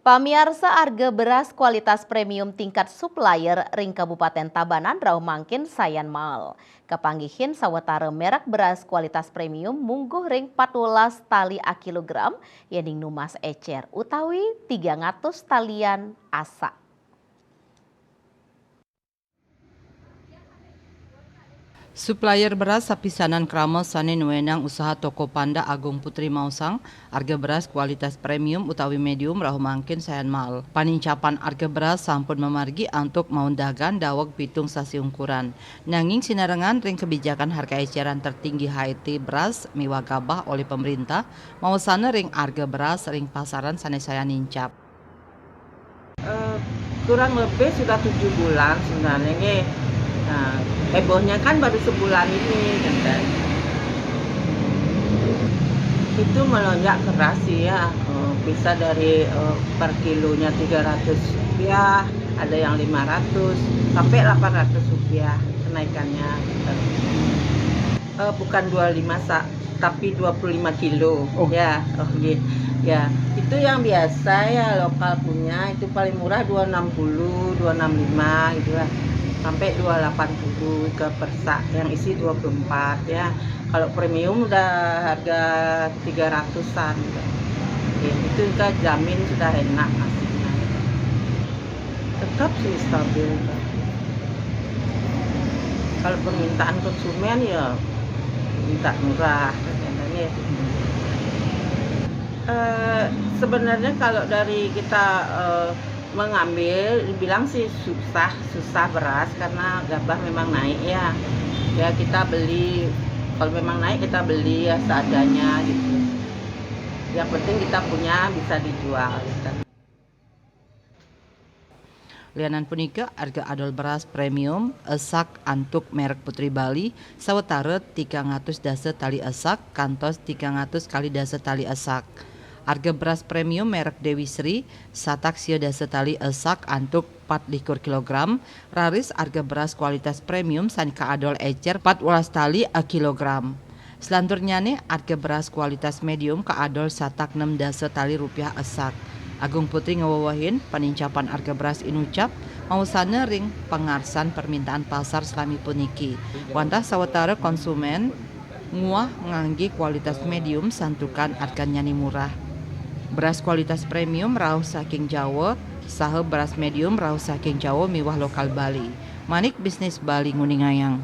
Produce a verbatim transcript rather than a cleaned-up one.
Pamiarsa, arga beras kualitas premium tingkat supplier ring Kabupaten Tabanan rauh mangkin sayan mael. Kapanggihin sawatara merek beras kualitas premium mungguh ring patbelas tali akilogram, yening numbas ecer utawi tigang atus talian asak. Supplier beras sapisanan krama sane nuenang usaha Toko Panda Agung Putri maosang, arga beras kualitas premium utawi medium rauh mangkin sayan mael. Panincapan arga beras sampun mamargi antuk maundagan daweg pitung sasi ungkuran. Nanging sinarengan ring kebijakan harga eceran tertinggi H E T beras miwah gabah oleh pemerintah, maosana ring arga beras ring pasaran sane sayan nincap. Eh, kurang lebih sudah tujuh bulan sebenarnya, nggih. Nah, hebohnya kan baru sebulan ini, kan. Itu melonjak keras sih ya, eh, bisa dari, eh, per kilonya tiga ratus rupiah, ada yang lima ratus, sampai delapan ratus rupiah kenaikannya, gitu. Eh, bukan dua lima sa-, tapi dua puluh lima kilo. Oh. Ya, oh, nggih. Ya, itu yang biasa ya, lokal punya, itu paling murah dua enam puluh, dua enam lima gitu lah. Sampai dua delapan puluh ke per sak, yang isi dua puluh empat ya. Kalau premium udah harga tiga ratusan gitu. Ya, itu kita jamin sudah enak hasilnya. Tetap sih stabil, Pak. Kalau permintaan konsumen ya minta murah, katanya. Eh, sebenarnya kalau dari kita, eh, mengambil, dibilang sih susah, susah beras karena gabah memang naik ya. Ya, kita beli, kalau memang naik kita beli ya seadanya gitu. Yang penting kita punya, bisa dijual, gitu. Lianan punika, arga adol beras premium esak antuk merek Putri Bali sawatara tigang atus dasa tali esak kantos tigang atus kalih dasa tali esak. Arga beras premium merek Dewi Sri satak sia dasa tali esak antuk pat likur kilogram, raris arga beras kualitas premium sane kaadol ecer patbelas tali a kilogram. Selanturnyane, arga beras kualitas medium kaadol satak nem dasa tali rupiah esak. Agung Putri ngwewehin, panincapan arga beras inucap maosana ring pangarsan permintaan pasar salami puniki. Wantah sawatara konsumen nguah ngangge kualitas medium santukan arganyane murah. Beras kualitas premium rauh saking Jawa, saha beras medium rauh saking Jawa miwah lokal Bali. Manik Bisnis Bali nguningayang.